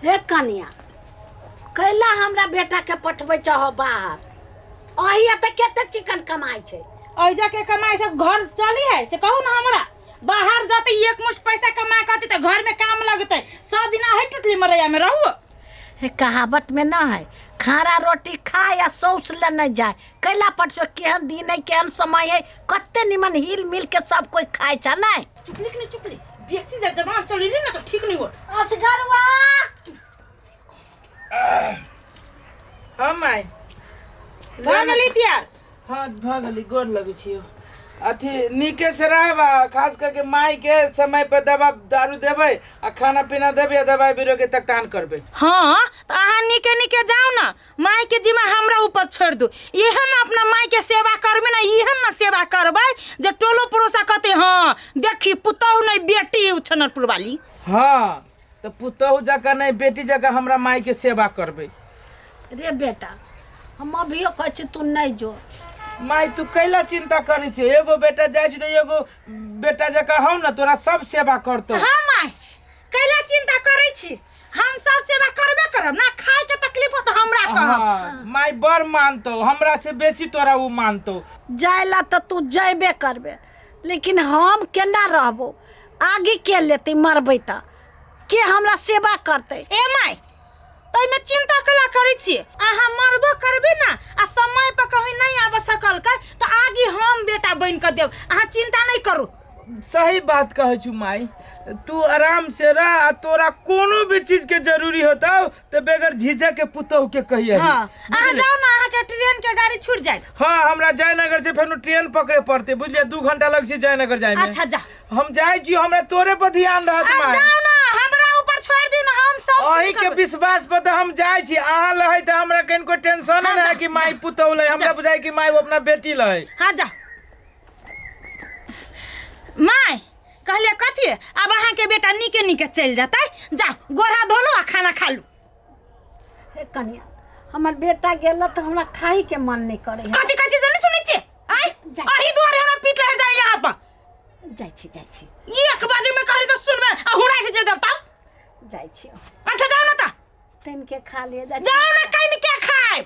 हे कनिया, कैला हमरा बेटा के पठबै चाहो बाहर? अही तऽ कते चिकन कमाइ छै। ऐजा के कमाई से घर चली है से कहू ना हमरा? बाहर जाते एक मुश्त पैसा कमा के आते तो घर में काम लगते, सब दिन है टुटली मरैया में रहू। हे कहावत में ना है, खारा रोटी खा या सौस ले नहीं जाए। कैला पटसो केहन दिन है, केहन समय है, कते निमन हिल मिल के सब कोई खाए छा नहीं। चुपली कि नहीं चुपली, बेसी जब जबान चली ना तो ठीक नहीं हो। असगरवा। हाँ माय। भऽ गेली तैयार? हाँ भऽ गेली, गोर लगै छियौ। अथी नीके से रहब आ खास करके माई के समय पर दवा दारू देबै आ खाना पीना देबै आ दवाई बीरो के तकटान करबै। हाँ तो अहाँ नीके नीके जाओ ना, माई के जिम्मा हमरा ऊपर छोड़ दू। एहन अपना माई के सेवा करबै ना, एहन ना सेवा करबै जे टोलो पड़ोसा कहते हाँ देखी पुतहु नहीं बेटी उछनरपुर वाली। हाँ तो पुतहु जकाँ नहीं बेटी जकाँ हमरा माई के सेवा करबै। रे बेटा, हम अभियो कहै छी तू नहीं जो। माई तू कैला चिंता करै छी? एगो बेटा जाइ छी तऽ एगो बेटा जकाँ हौ ना, तोरा सब सेवा करतौ। हाँ माई, कैला चिंता करै छी? हम सब सेवा करबे करब ना, खाए के तकलीफ हो तो हमरा कहब। हाँ, माई बड़ मानतौ, हमरा से बेसी तोरा उ मानतौ। जाय ला तऽ तू जयबे करबे, लेकिन हम केना रहबो? आगे के लेतै? मरबै तऽ के हमरा सेवा करतै? ए माई, ताहिमे चिंता कला करै छी? अहाँ मरबो करबै ना आ समय पर कहीं नहीं आबऽ सकलकै तऽ आगे हम बेटा बनि कऽ देब, अहाँ चिंता नहीं करू। सही बात कहै छु माई, तू आराम से रह आ तोरा कोनो भी चीज के जरूरी होतौ तऽ बगैर झिझक के पुतहु के कहिए। हाँ अहाँ जाओ ना, अहाँ के ट्रेन के गाड़ी छूट जायत। हाँ हमरा जयनगर से फेर ट्रेन पकड़े पड़ते बुझलिए, 2 घंटा लग छै जयनगर जाय में। अच्छा जा। हम जाय छी, हमरा तोरे पर ध्यान रहत। आ, माई जाओ ना, हमरा ऊपर छोड़ दियौ ना, हम सब चीज अही के करबै। विश्वास पर तऽ हम जाय छी, अहाँ लहै तऽ हमरा कनिको टेंशन हाँ, नहि जा, कि माई पुतहु लै, हमरा बुझाय कि माई अपना बेटी लै। हाँ जा माय, कहलिए कथी, अब अहाँ के बेटा नीके नीके चलि जेतै। जा गोरा धोलू आ खाना खा लू। हे कनिया, हमर बेटा गेल तऽ हमरा खाइ के मन नहीं करे है। कथी कथी से नहीं सुनै छियै? आइ जा। अही दुआरे हमरा पीट लहर जाय यहाँ पर। जाइ छी, जाइ छी। 1 बजे में कहली तऽ सुनबै आ हुराठि जे देब तब। जाइ छी। अच्छा जाओ ना तऽ। तनि के खा लिए जाइ छी। जाओ ना, कनि के खाए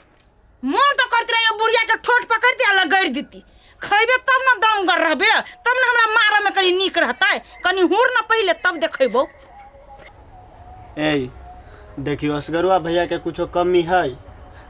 मन तऽ करते रहियो, बुढ़िया के ठोट पकड़ दिया लगड़ देती। खैबे तब ना दमगर रहबे, तब ना हमरा मारे में कनी नीक रहतै, कनी हुर ना पहिले तब देखेबो। ए देखियो असगरुआ भैया के कुछो कमी है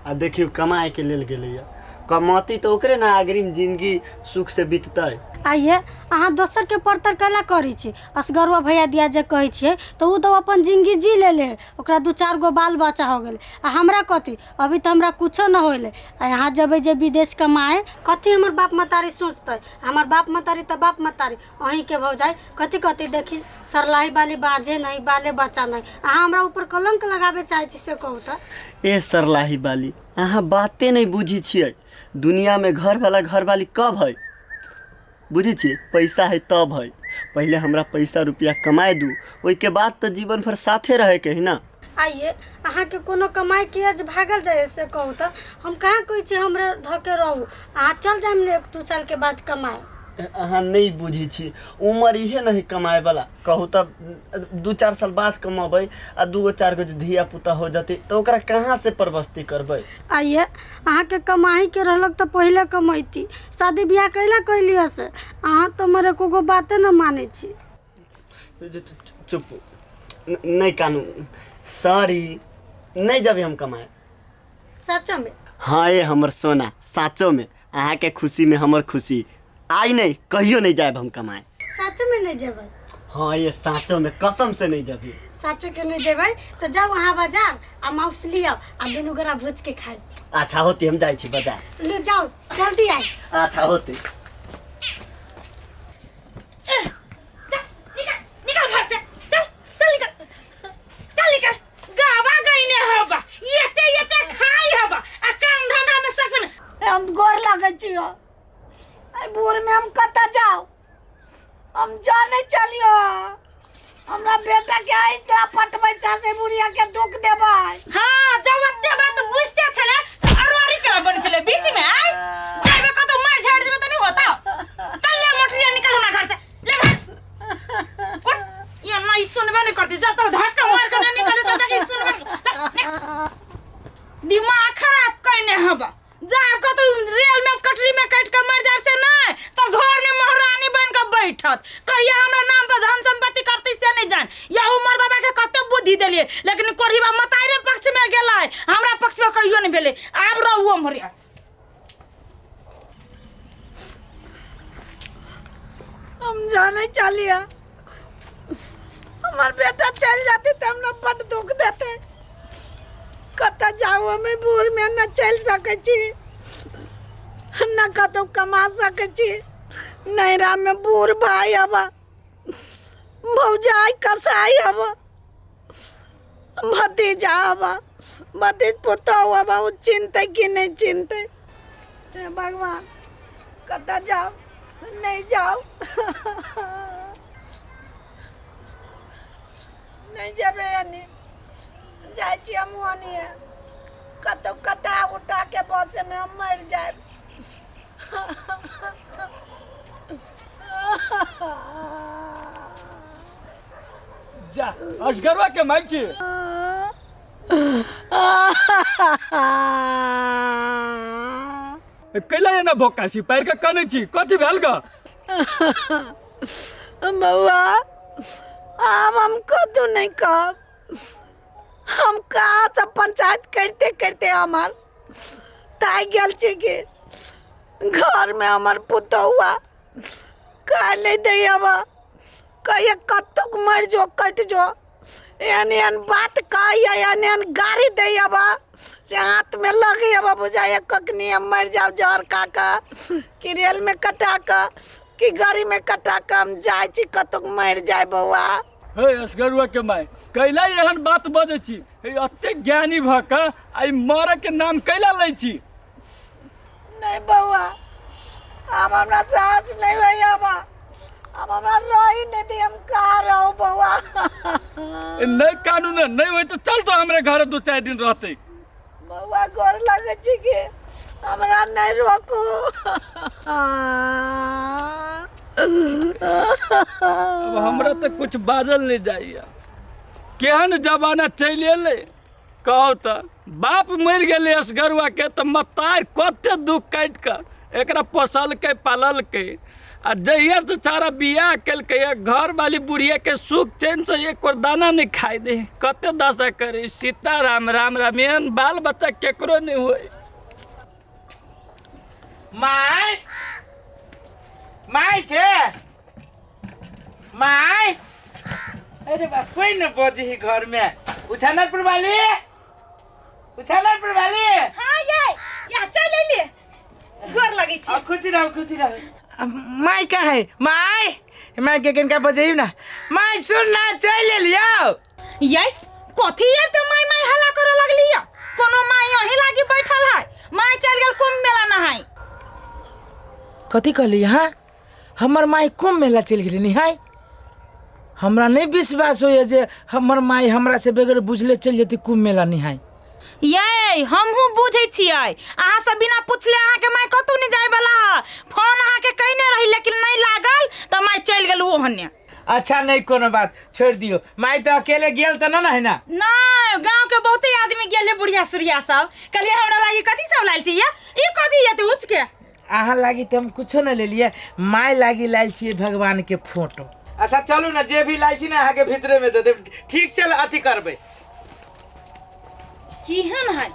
आ देखियो कमाए के लेल गेलैया, कमाती तो ओकरे ना अग्रिम जिंदगी सुख से बीततै। आइए अहाँ दोसर के परतर कैला करै छी? असगरुआ भैया दिया जे कहै छियै तऽ ओ तऽ अपन जिंदगी जी लेले, ओकरा 2-4 गो बाल बच्चा हो गेलै, आ हमरा कथी? अभी तऽ हमरा कुछो न होलै। आ यहाँ जेबै जे विदेश कमाए, कथी हमर बाप महतारी सोचतै? हमर बाप महतारी तऽ बाप महतारी, अहीँके भौजाइ कथी कथी देखी सरलाही बाली बाजे नहीं बाले बच्चा नहीं, अहाँ हमरा ऊपर कलंक लगाबे चाहै छी से कहू तऽ। ए सरलाही बाली, अहाँ बाते नहीं बुझी छियै, दुनिया में घर वाला घर वाली कब है बुझै छियै? पैसा है तब है। पहिले हमरा पैसा रुपया कमाए दू, ओहिके बाद तऽ जीवन भर साथे रहैके है ना। आइए अहाँके कोनो कमाइ के आज भागल जाइए से कहू तऽ? हम कहाँ कहै छी हमरे धके रहू, अहाँ चल जायब ने 1-2 साल के बाद कमाए। अहाँ नहीं बुझै छी, उमर इहे नहीं कमाए वाला। कहू तऽ 2-4 साल बाद कमेबै आ 2-4 गो जे धिया पुता हो जतै तऽ ओकरा कहाँ से परवस्ती करबै? आइए अहाँके कमाही के रहलक तऽ पहिले कमैती, शादी बियाह कैला कैलियै से? अहाँ तऽ हमर एको गो बाते न मानै छी। चुप, नहीं कानू, सॉरी, नहीं जब हम कमाए। सचो में? हाँ ये हमर सोना, साचो में अहाँ के खुशी में हमर खुशी। आई नहीं कहियो नहीं जाए हम कमाए। साचो में नहीं जेबै? हाँ ये साचो में, कसम से नहीं जबी। साचो के नहीं जेबै तो जाओ वहाँ बाजार आ मांस लियो आ दुनू गोरा भूज के खाए। अच्छा होती, हम जाइ छी बाजार। ले जाओ जल्दी आए। अच्छा होती। जा, निकल निकल घर से, चल चल निकल, चल निकल। गावा गईने हबा, एते एते खाई हबा आ काम धंधा में सकन। ए, हम गोर लागै छियो, एहि बूढ़ में हम कतऽ जाउ? हम जाने चलियो, हमरा बेटा के ऐसला पटबै छा से बुढ़िया के दुख देबै। हाँ जब एते बात बुझते छले त अरवारी केला बन छले बीच में। आइ जाबे कतौ मार झाड़ जेबे त नहीं होता। चल ले मोटरिया, निकल हमरा घर से, ले घर। उठ, ये माई सुनबे नहीं करती, जब तक धक्का मार के नहीं निकले तब तक ई सुनबे नहीं। बुद्धि देलियै, लेकिन कोढ़ीबा मतारे पक्ष में गेलै, हमरा पक्ष में कहियो नहीं भेलै। आब रहू हमरे। हम जाने चलिया, हमार बेटा चल जाते तो हमरा बड दुख देते। कतऽ जाऊ, हम बूढ़ में न चल सकै छी, न कतौ कमा सकै छी। नैरा में बूढ़ भाई हवा, भौजाई कसाई हवा, भतीजा हवा, भतीज पुतहु हवा, ओ चिन्हतै कि नहीं चिन्हतै? हे भगवान, कतऽ जाउ, नहीं जाउ, नहीं जेबै। एनी जाइ छी हम, ओनिए कतौ कटा उटा के बस में हम मरि जायब। जा असगरवा के माइक छी। कैला एना भोकासी पारि के कनै छी, कथी भेल ग? बौआ, आब हम कतौ नहीं कहब। हम कहाँ से पंचायत करते करते हमार ताइ गेल छी कि घर में हमर पुतहुआ खाय नहीं दै हवा, कहिए कतौ मरि जो कटि जो, एहन एहन बात कहैए, एहन एहन गारि दै हवा से हाथ में लगै हवा, बुझाइए कखनी हम मरि जाउ जहर खा कऽ कि रेल में कटा कऽ कि गाड़ी में कटा कऽ। हम जाइ छी कतौ मरि जाय बौआ। हे असगरुआ के माय, कैला एहन बात बजै छी? हे एतेक ज्ञानी भऽ कऽ आइ मरऽ के नाम कैला लै छी? नहीं बौआ, आब हमरा साहस नहीं होइए, आब आब हमरा रही नहीं दी, हम कहाँ रहू बौआ? ए, नहीं कानून नहीं होय तऽ चल तो हमरे घर 2-4 दिन रहतै। बौआ, गोर लगै छी कि हमरा नहीं रोकू। अब हमरा तऽ कुछ बाजल नहीं जाइए। केहन जमाना चलि एलै कहू तऽ, बाप मरि गेलै असगरुआ के तऽ मतार कते दुख काटि कऽ एकरा पोसलकै पाललकै, आ जहिया से सारा बियाह केलकै घरवाली बुढ़िया के सुख चैन से एक दाना नहीं खाइ दे, कते दशा करे। सीताराम राम राम, एहन बाल बच्चा केकरो नहीं होय। My, my छे my. अरे बा, कोई न बजे ही घर में। उछानरपुर वाली, उछानरपुर वाली। हाँ ये या चल ले, गोर लगै छी। आ, खुशी रहो, खुशी रहो। माय कहाँ है? माय, माय के कनका बजैब ना। माय सुन ना, चल लियो। ये कथी ये तो माय माय हल्ला करे लगली या? कोनो माय यहीं लागी बैठल है, माय चल गेल कुंभ मेला नहाय। कथी कहली? हाँ, हमर माय कुंभ मेला चलि गेलै निहाय? हमरा नहीं विश्वास होइए जे हमर माय हमरा से बगैर बुझले चलि जेतै कुंभ मेला निहाय। ये हमहूँ बुझै छियै, अहाँ सब बिना पुछले अहाँके माय कतौ नहि जाय वाला है। फोन अहाँके कयने रही लेकिन नहीं लागल तऽ माय चलि गेल ओहने। अच्छा नहीं कोनो बात, छोड़ दियो। माय तो अकेले गेल तऽ न है ना? नहीं, गांव के बहुते आदमी गेल है, बुढ़िया सुढ़िया सब। कहलियै हमरा लागी कथी सब लायल छी ये? ई कथी ये तऽ ऊँच के? अहाँ लागी तऽ हम कुछो नहीं लेलियै, my लागी लायल छियै भगवान के फोटो। अच्छा चलू ना, जे भी लायल छी ना अहाँके भीतरे में दे देब, ठीक से अथी करबै। केहन है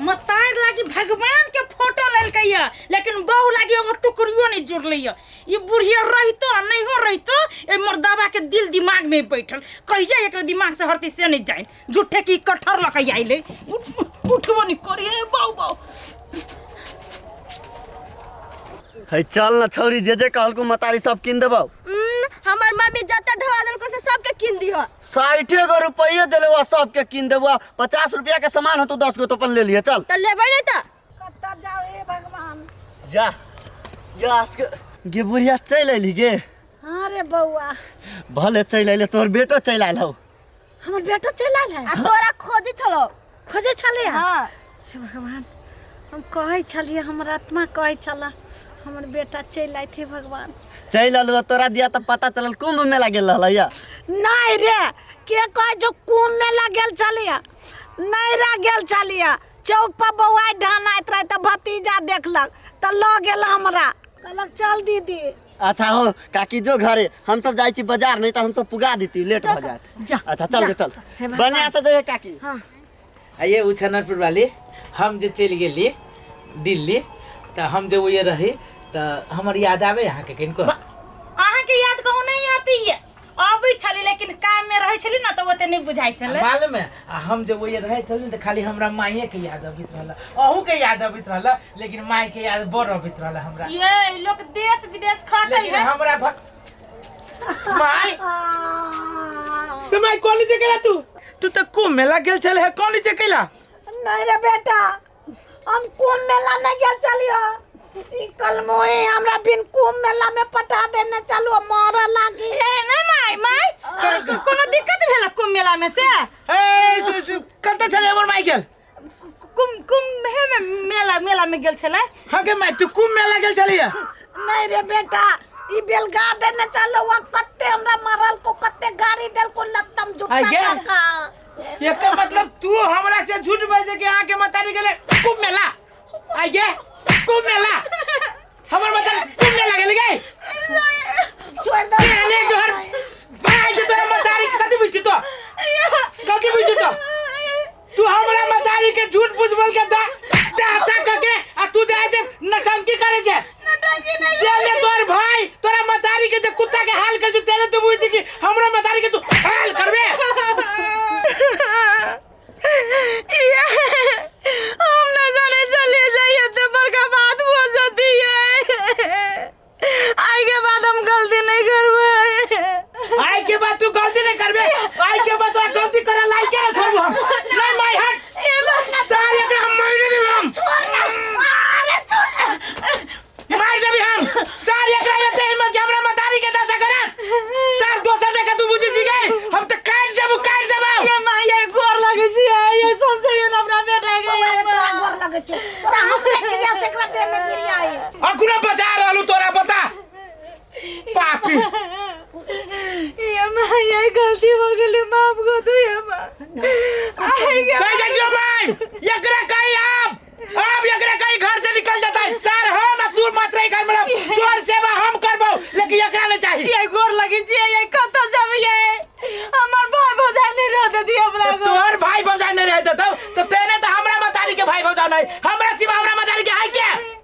मतार लागी भगवान के फोटो लेलकै ये, लेकिन बहू लागी एगो टुकड़ियो नहीं जुड़लै ये। ई बुढ़िया रहितो आ नहियो रहितो ए मर्दाबा के दिल दिमाग में बैठल, कहिया एकरा दिमाग से हटतै से नहीं जानि। झूठे की कटहर लऽ के आइलै, उठबो नहीं करिए बाऊ बाऊ। है चल ना छौरी, जे जे कहलको मतारी सब किन देबौ। हमर मम्मी जते ढोआ देलको से सबके किन दिह। 60 गो रुपये देले वा सबके किन देबौ, 50 रुपया के सामान हो तो 10 गो तो अपन ले लिए। चल त लेबै नहीं त कतऽ जाउ हे भगवान। जा जा आसके गे बुढ़िया चलि अयली गे। हाँ रे बौआ, भले चलि अयले, तोहर बेटो चलि आयल हौ। हमर बेटो चलि आयल है? आ तोरा खोजे छलो। खोजे छलै? हाँ। हे भगवान, हम कहै छलियै, हमर आत्मा कहै छला हमर बेटा चलि आयत। हे भगवान, चलि आयल तोरा दिया तऽ पता चलल कुंभ मेला गेल रहलै या। नहीं रे, के कहै जो कुंभ मेला गेल छलियै? नैरा गेल छलियै, चौक पर बौआ ढानाइत रहै तऽ भतीजा देखलक तऽ लऽ गेल हमरा, कहलक चल दीदी। अच्छा हो काकी जो घरे, हम सब जाइ छी बाजार, नहीं तो हम सब पुगा देती, लेट हो जात। जा। अच्छा चल गे चल, हे भगवान। बढ़िया से जाइए काकी। हाँ। आइए उछनरपुर वाली, हम जे चलि गेली दिल्ली तऽ हम जे ओए रही तऽ हमर याद आबै अहाँके किनको? अहाँके याद कहूँ नहीं आती है, अबै छली लेकिन काम में रहै छली ना तऽ ओते नहीं बुझाइ छलै। मालूम है, आ हम जब ओए रहै छली तऽ खाली हमरा माइए के याद अबैत रहल, अहूँ के याद अबैत रहल, लेकिन माय के याद बड़ अबैत रहल हमरा। ये लोग देश विदेश खटै लेकिन है। हमरा my तो my कॉलेज गेला तू, तू तऽ कुंभ मेला गेल छल है, कॉलेज गेला? नहीं रे बेटा, हम कुंभ मेला नहीं गेल चलियो, ई कलमोए हमरा बिन कुंभ मेला में पटा देने चलू, मरऽ लागी। हे ना माय, माय कोनो दिक्कत भेल कुंभ मेला में से? ए कतऽ छलै हमर माय गेल? कुंभ कुंभ हे में मेला, मेला में गेल छलै। हाँ गे my, तू कुंभ मेला गेल छलियै? नहीं रे बेटा, ई बेलगा देने चलू, आ कत्ते हमरा मारल को, कत्ते गाड़ी देल को, लत्तम जुत्ता आइ गे। का। एकर मतलब तू हमरा से झूठ बाजे के अहाँ के मतारी गेले कुंभ मेला? आइ गे कुंभ मेला, हमर मतारी कुंभ मेला गेल गे? छोड़ दे। एने तोहर भाई जे तोरा मतारी के कथी बुझছি तो, कथी बुझছি तो? तू हमरा मतारी के झूठ बुझ बोल के दा दासा क के आ तू जाय छै नटंकी करे छै। नटंकी नहीं। जे जे तोहर भाई तोरा मतारी के जे कुत्ता के हाल कर तेरे, तू बुझছি कि हमरा मतारी के तू हाल करबे? ये हम ना जाने चले जाइए तो बड़का बात हो जाती है, आई के बाद हम गलती नहीं करबे। आई के बाद तू गलती नहीं करबे? आई के बाद तोरा गलती करे लायक के ना छोड़बो हम। नहीं माय हट, साले एकरा हम मार देबे हम। अरे छोड़, मार देबे हम साले एकरा, एते हिम्मत के हमरा मतारी के दशा करे सार दोसर जगह तू बुझी छी गए, हम त काट देबो, काट देबो। ये माय ये गोर लगे छी, ये सबसे ये हमरा बेटा के। अरे तोरा गोर लगे छौ, तोरा हम देख के जाऊ एकरा देह में फिर आई। अखुना बचा रहलू तोरा, बता पापी। ये माय ये गलती हो गेलै, माफ कर दो ये माँ। आई के कह जाइ छियो माय, एकरा कही आब आब एकरा कहीं घर से निकल जाता है सर, हम आ तू मात्र ही घर में रह, तोर सेवा हम करबो, लेकिन एकरा नहीं चाहिए। ये गोर लगे छी, ये कतऽ जाब, ये हमर भाई भौजाई नहीं रह देती हमरा को। तोहर भाई भौजाई नहीं रह देतौ तो तेने तो हमरा मतारी के भाई भौजाई नहीं, हमरा सिवा हमरा मतारी के है के?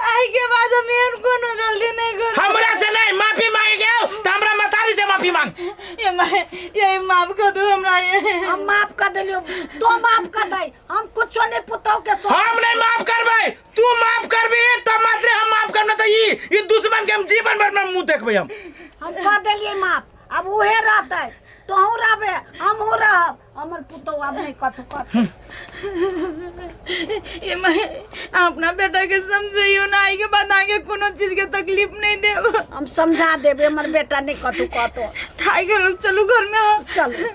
आई के बाद हम एहन कोनो गलती नहीं करब। हमरा से नहीं माफी मांगे के तो हमरा मतारी से माफी मांग। ये माय ये माफ कर दो हमरा ये। हम माफ कर देलियो, तो माफ कर दे, हम कुछो नहीं पुतौ के सो। हम नहीं माफ करबै, तू माफ करबी तो मात्र हम माफ करना, तो ई दुश्मन के हम जीवन भर में मुंह देखबै हम। हम कर देलिए माफ, अब उहे रहतै, तोहू रहबे हमहू रहब, हमर पुतौ आब नहीं कथू कर। ये माय अपना बेटा के समझियो ना, आई के बाद आगे कोनो चीज के तकलीफ नहीं देब। हम समझा देबे, हमर बेटा नहीं कथू कहतो। थाक गेलौ, चलू घर में। चलू।